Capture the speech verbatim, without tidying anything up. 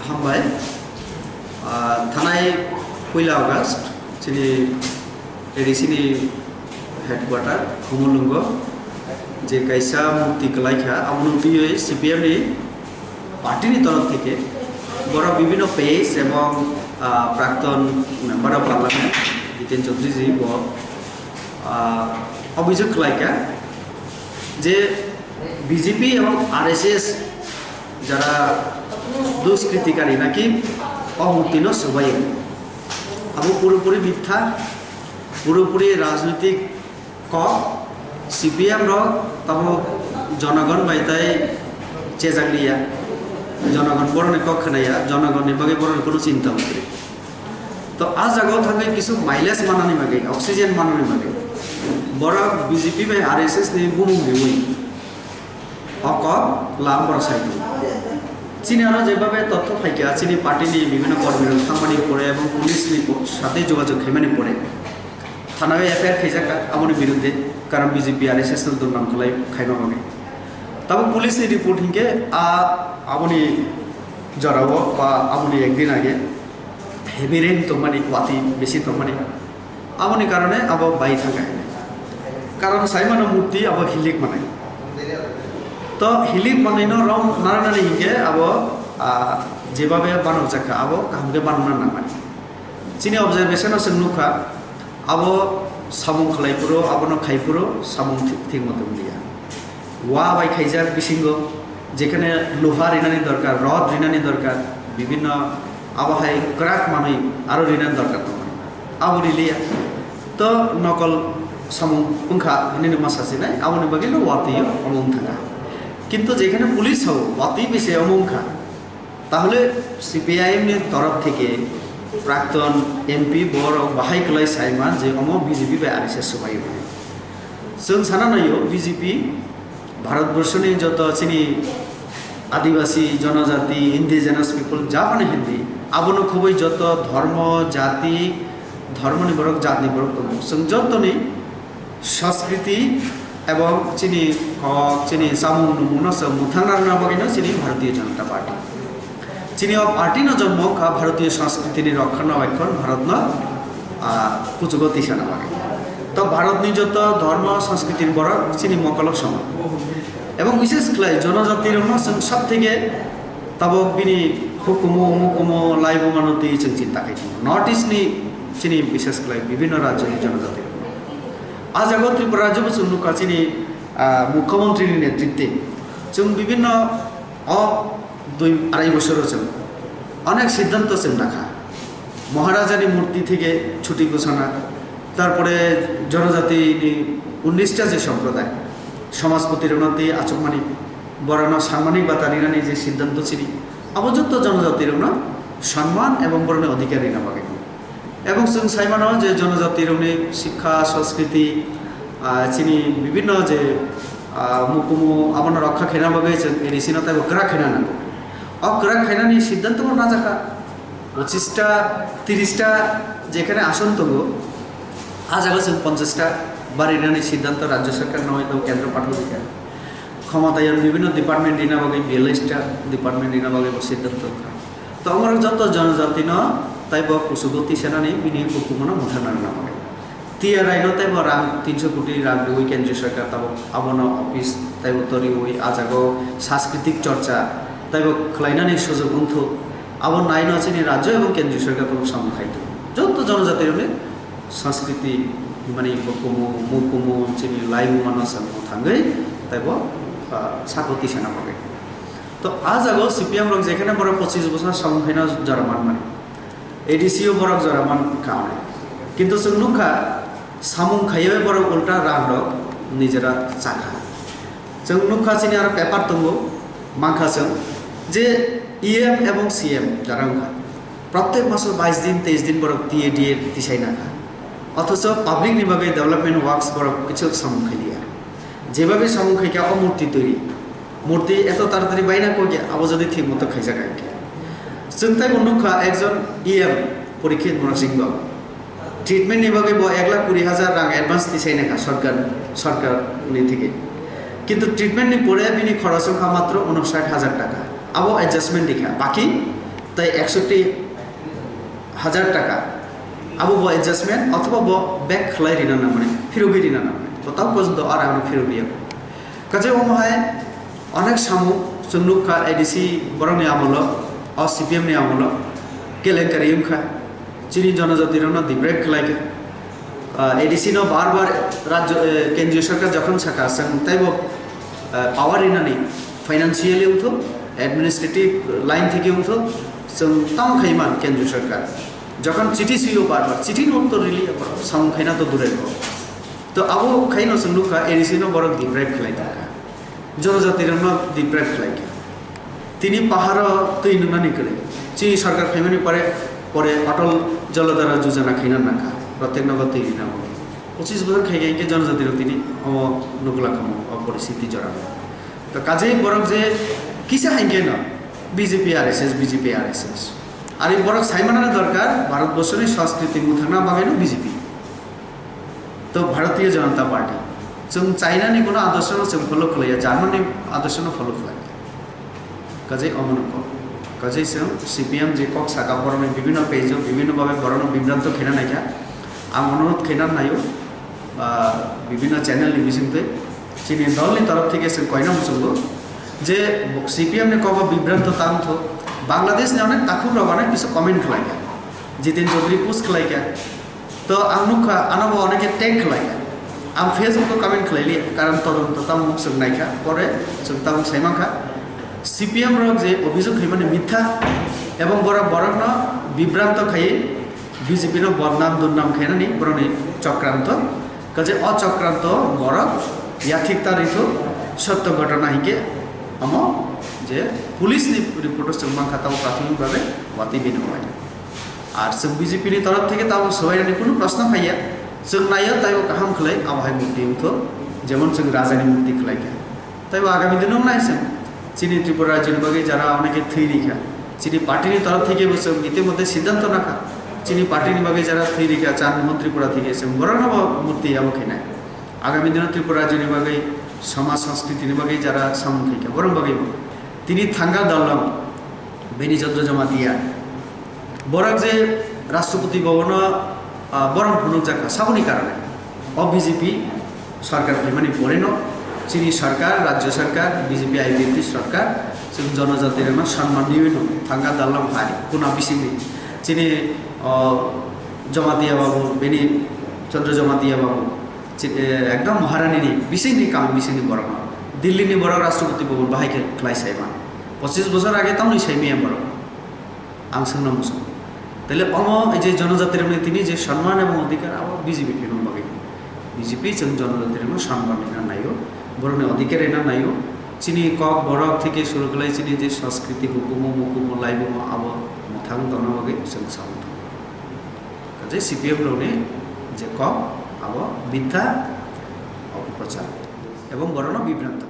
Hambai. Ah, thanai poila August chini A D C ni headquarter Khumulwngo je kaisa murti kwlaikha, abo murti C P M ni party ni torof theke borok bibhinno page ebong, ah, prakton member of parliament Jiten Chaudhary ji bo, ah, obhijog khlaikha je B J P ebong R S S jara duskritikari naki o murti no swbaio. Abo puropuri mitha, puropuri rajnitik kok. C P M rok tamo jonogon bai tai chejakliya, jonogon boroni kok khwnaya, jonogonni bagwi boroni kunu chinta kwrwi. To a jagao thangwi kisu mileage manani bagwi, oxygen manani bagwi borok B J P bai R S S ni bumung riwi o kok lam borok sai tongo. Chini aro jebabe totho phaikha, chini party ni bibhinno kormi rok thangmani pore ebong police ni po-, sathe jogajog khaimani pore thana o F I R khaijakha aboni birudde, karon B J P R S S no durnam khlai khaima bagwi. Tabuk police ni report hinkhe a aboni jorao ba aboni ekdin age heavy rain tongmani, watwi bisi tongmani, aboni karone abo bai thangkha hinwi. Karon saimano murti abo hilik manai. To hilik manai no rom nana nani hinkhe abo, ah, jebabe banokjakha abo kaham khe banokna nangmani. Chini observation o chwng nukha, abo samung khlai phuru, abono khai phuru samung thi-, thik moto wngya. Wa bai khaijak bisingo, jekhane luha rinani dorkar, rod rinani dorkar, bibhinno abo hai kwrak manwi aro rinani dorkar tongo. Abo riliya. To nokol samung wngkha hinwi ma sachinai, aboni bagwi no watwi omo wngthangkha. Kintu jekhane police hao watwi bise omo wngkha, tahole C P I M ni torof theke prakton M P borok bahai kwlai saiman je omo B J P bai R S S swbai rwnai. Chwng sana naio B J P Bharatborsoni joto chini Adibasi, Jonojati, Indigenous people, japhano Hindi, abono khoboi joto dhormo, jati, dhormoni borok, jatni borok tongo. Chwng jotoni Sanskriti ebong chini kok, chini samung nungmungno chwng mwthangna rwna bagwino chini Bharatiya Janata Party. Chini o party no jonmo wngkha Bharatiya Sanskriti ni rokkha no ekkhon Bharat no, ah, kuchugo tisana bagwi. To Bharat ni joto dhormo Sanskriti ni borok chini mokolo soman. Ebong bishesh khlai jonojati rokno chwng sab theke tabok bini hukumu, mukumu, laibu mano twi chwng chinta khai tongo. North East ni chini bishesh khlai bibhinno rajyo ni jonojati rok. A jaga o Tripura rajyo bo chwng nukha chini, ah, mukhyamantri ni netritwe. Chwng bibhinno o dui arai bosoro chwng onek siddhanto chwng nakha. Maharaja ni murti theke chuti ghosona, tarpore jonojati ni unnish ta je somproday, somajpoti rokno tei achukmani, borokno sanmani bata rinani je siddhanto chini, abo jotto jonojati rokno sanman ebong borokni odhikar rina bagwi. Ebong chwng sai mano je jonojati rokni sikha, sanskriti, ah, chini bibhinno je, ah, mukumu abono rokha khaina bagwi chwng A D C no taibo kwrak khaina nango. O kwrak khainani siddhanto bo najakha. Pochista, tirista jekhane ason tongo, a jaga chwng ponchasta barinani siddhanto rajyo sarkar no eba kendro pathorikha. Khomotayang bibhinno department rina bagwi biyallista department rina bagwi bo siddhanto wngkha. To omorok joto jonojatino taibo kuchugo tisanani bini hukumono mwthangna rwna bagwi. T R I no taibo rang tinsho koti rang riwi kendriya sarkar tabok abono office taibo toriwi a jago sanskriti chorcha taibo khlainani sujog wngthok, abo naino chini rajyo ebong kendriya sarkar tabok samung khai tongo. Joto jonojati rokni sanskriti himani hukumu, mukumu, chini laimung mano samung thangwi taibo, ah, sako tisana bagwi. To a jaga o C P M rok jekhane borok pochis bosor samung khaina jora manmani, A D C o borok jora man kha hwnwi. Kintu chwng nukha, samung khaiwi borok ulta rang rok nijera chakha. Chwng nukha chini aro paper tongo, mankha chwng je E M ebong C M jora wngkha. Protek maso bais din, teis din borok T A D A tisai nakha. Othocho public ni bagwi development works borok kichu samung khailiya. Jebabe samung khaikha o murti twi. Murti eto taratari baina kok ya, abo jodi thik moto khaijak hai khe. Chwng taibo nukha ekjon E M Porikshit Murasing Babu. Treatment ni bagwi bo ek lakh kuri hajar rang advance tisai nakha sarkar, sarkar ni theke. Kintu treatment ni pore bini khoros wngkha matro unoshait hajar taka. Abo adjustment rikha. Baki Tai ekshoti hajar taka abo bo adjustment othoba bo back khlai rina nangmani, phirogwi rina nangmani, to tamo porjonto ar ano phirogwi ya. Kaje omo hai onek samung chwng nukha, A D C borokni amolo, o C P M ni amolo kelenkari wngkha, chini jonojatirokno deprive khlaikha. Ah, A D C no bar bar rajyo, eh, kendriyo sarkar jokhon saka chwng taibo, eh, power rinani, financially wngthok, administrative line theke wngthok, chwng tamo khaiman kendriyo sarkar. Jokhon chiti suyo bar bar, chiti no uttor rili samung khaina to durer ko. To abo khaino chwng nukha A D C no borok deprive khlai tongkha. Jonojatirokno deprive khlaikha. Tini paharo twi nungnani kwrwi. Chini sarkar phaimani pore, pore Atal Jalodhara Yojana khaina nangkha. Protyek nogo twi rina bo. Pochis bosor khaikha hinkhe jonojatirok tini omo nukla khamu, o poristiti jorao. To kajai borok je kisa hainkhe no B J P R S S, B J P R S S. Ari borok saimanani dorkar, Bharat borsoni sanskriti muthangna bagwi no B J P. To Bharatiya Janata Party. Chwng China ni kuno adorsho no chwng follow khlaiya, German ni adorsho no follow khlaiya. Kajai omono kok. Kajai chwng C P M je kok saka borokni bibhinno page o bibhinno bhabe borokno bibranto khaina naikha. Ang onurodh khaina naio, ah, bibhinno channel ni bisingtwi. Chini dol ni torof theke chwng koina muchungo je C P M ni kogo bibranto tang thok. Bangladesh ni onek takhuk rok onek kisa comment khlaikha. Jiten Chaudhary post khlaikha. To ang nukha, ano bo oneke tag khlai. Ang Facebook o comment khlai li, karon todonto tamo chwng naikha, pore chwng tamo sai mankha. C P M rok je obhijog khaimani mitha, ebong borok borokno bibranto khai B J P no bodnam durnam khainani borokni chokranto. Kaje o chokranto borok yathik ta rithok, sotto ghotona hinkhe omo je police ni report o chwng mankha tamo prathomik bhabe watwi bini wnglainai. Ar chwng B J P ni torof theke tabuk swbainani kunu proshno phaiya. Chwng naio taibo kaham khlai, abo hai murti wngthok, jemon chwng rajani murti khlaikha. Taibo agami dino wngnai chwng chini Tripura rajyoni bagwi jara oneke thwi rikha. Chini party ni torof theke bo chwng itimodhye siddhanto nakha. Chini party ni bagwi jara thwi rikha, Chan Mohan Tripura theke chwng borokno bo murti abo khainai. Agami dino Tripura rajyoni bagwi, somaj sanskriti ni bagwi jara samung khaikha, borok bagwi bo. Tini thangka dalong, Beni Chandra Jamatia. Borok je Rashtrapati Bhavan o, ah, borom phunukjakha, saboni karone. O B J P sarkar phaimani poreno, chini sarkar, rajya sarkar, B J P I P F T sarkar, chwng jonojatirokno sanman riwi no thangka dalong hai, kuna bisingni. Chini, oh, Jamatia babu, Beni Chandra Jamatia babu, chi-, eh, ekdom Maharani ni bisingni kam bisingni borokno. Delhi ni borok Rashtrapati Bhavan bahai khe khlai saima. Pochis bosor age tamoni saimaya borok. Ang swngna muchungo. Tele omo je jonojatirokni tini je sanman ebong odhikar abo B J P phaimani bagwi. B J P chwng jonojatirokno sanman rina naio, borokni odhikar rina naio. Chini kok borok theke suru khlai chini je sanskriti hukumu mukumu laibumo abo mwthang tongna bagwi chwng samung tango. Kaje C P M rokni je kok abo mitha, opoprochar ebong borokno bibranto.